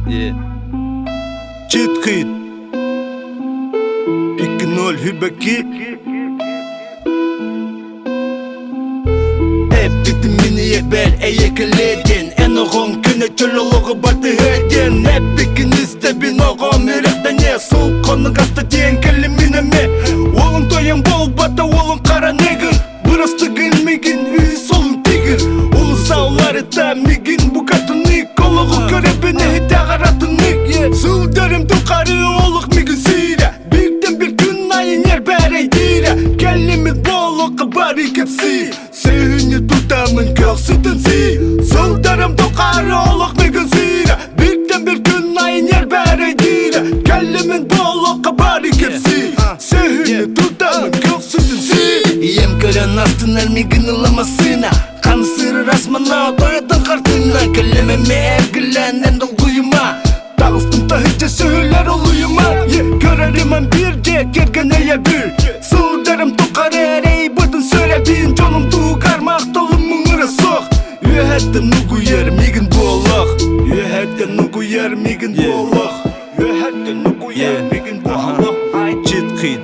Yeah. Чит-хит. 2-0 Hübeki. Эппитим мини бэл эйэкэлэдин Эн оҕоҥ күнэ чөл олоҕу батыһыадин Эппикин истэбин оҕом үрэхтэниэ Сыл хонук аста диэн кэллим мин эмиэ Уолуҥ тойон буолбата уолуҥ хара негр Бырастыгын мигин үһүс олун тигр Улусауларыта мигин букатынык Олоҕу көрөбүн эһитээҕэр атынык Сылдьарым тухары олох мигин сиирэ Бииртэн бір күн айы ньэрбээрэйдиирэ Кэллиммит буолуохха бары кэпсии Сүүнү тутамын көхсүтүн сии Сылдарым тухары олох мигин сиирэ Бииртэн бір күн айы ньэрбээрэйдиирэ Кэллиммит буолуохха бары кэпсии Сүүнү тутамын көхсүтүн сии Ийэм көрөн астынар мигин ыла массыына Хамсыырыр асмана тойотон хартыына Кэллэмэмэ эргиллээн долгуйума Таҕыстым таһыччы сүһүлэр олуйума Көрөрүмэн биир дьиэ кэргэн өйөбүл Сылдьарым тухары эрэй бытын сүрэбин Дьонум туһугар махталым муҥура суох Үөһэттэн нугуйар мигин буоллах Үөһэттэн нугуйар мигин буоллах Үөһэттэн нугуйар мигин буоллах Чит-хит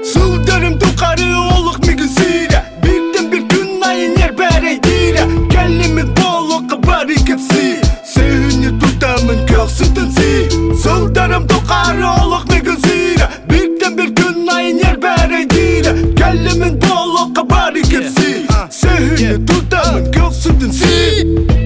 Сылдьарым тухары олох мигин сиирэ Бииртэн бір күн айы ньэрбээрэйдиирэ Кэллиммит буолуохха бары кэпсии Сүүнү тутамын көхсүтүн сии Сылдарым тухары олох мигин сиирэ Бииртэн бір күн айы ньэрбээрэйдиирэ Кэллиммит буолуохха бары кэпсии Сүүнү тутамын көхсүтүн сии.